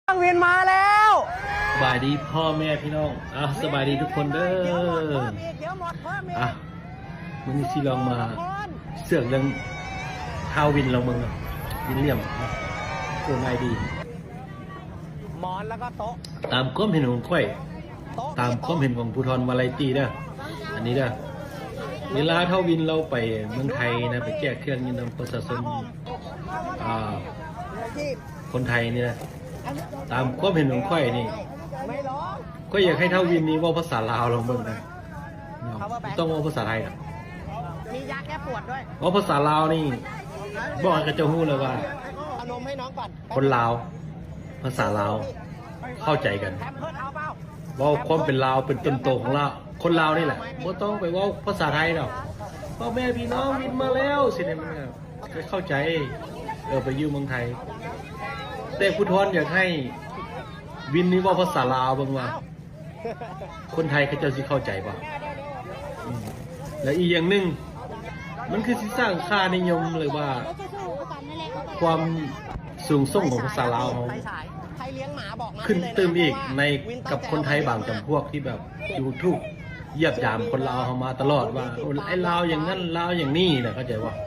เครื่องบินมาแล้ว ສະບາຍດີພໍ່ແມ່ພີ່ນ້ອງ ອ່າ ສະບາຍດີທຸກຄົນເດີ ອ່າ ມື້ນີ້ຊິລອງມາເຊື່ອງເລື່ອງທ້າວວິນລອງເບິ່ງເນາະ ວິນລຽມ ໂກນອາຍດີ หมอนแล้วก็โต๊ะ ຕາມຄວາມເຫັນຂອງຂ້ອຍ โต๊ะ ຕາມຄວາມເຫັນຂອງພູທອນວາໄລຕີເດີ ອັນນີ້ເດີ ເວລາທ້າວວິນລາວໄປເມືອງໄທນະ ໄປແຈກເຄື່ອງຢູ່ນຳປະຊາຊົນ ອ່າ ຄົນໄທນີ້ນະ ຕາມຄວາມເຫັນຂອງຂ້ອຍນີ້ ຂ້ອຍຢາກໃຫ້ທ້າວວິນນີ້ເວົ້າພາສາລາວລອງເບິ່ງນະ ເນາະ ບໍ່ຕ້ອງເວົ້າພາສາໄທນະ มียาแก้ปวดด้วย ເວົ້າພາສາລາວນີ້ ບອກໃຫ້ເຂົາເຈົ້າຮູ້ເລີຍວ່າ เอานมให้น้องก่อน ຄົນລາວ ພາສາລາວ ເຂົ້າໃຈກັນ แพมเพิร์สเอาเปล่า ເວົ້າຄວາມເປັນລາວ ເປັນຕົນໂຕຂອງລາວ ຄົນລາວນີ້ແຫຼະ ບໍ່ຕ້ອງໄປເວົ້າພາສາໄທດອກ ພໍ່ແມ່ພີ່ນ້ອງວິນມາແລ້ວ ຊິໄດ້ມັນກໍເຂົ້າໃຈ ເອີ ໄປຢູ່ເມືອງໄທ ແຕ່ພູທອນຢາກໃຫ້ວິນນີ້ເວົ້າພາສາລາວເບິ່ງວ່າ ຄົນໄທເຂົາເຈົ້າຊິເຂົ້າໃຈບໍ່ ອືມ ແລະ ອີກຢ່າງໜຶ່ງ ມັນຄືຊິສ້າງຄ່ານິຍົມ ຫຼືວ່າຄວາມສູງສົ່ງຂອງພາສາລາວເຮົາ ใครเลี้ยงหมาบอกมา ຂຶ້ນຕື່ມອີກ ได้เลยนะ ใน เพราะว่า กับคนไทยบางจำพวกที่แบบดูถูกเหยียดหยามคนลาวเฮามาตลอดว่า โอ้ ไอ้ลาวอย่างนั้น ลาวอย่างนี้นะ เข้าใจบ่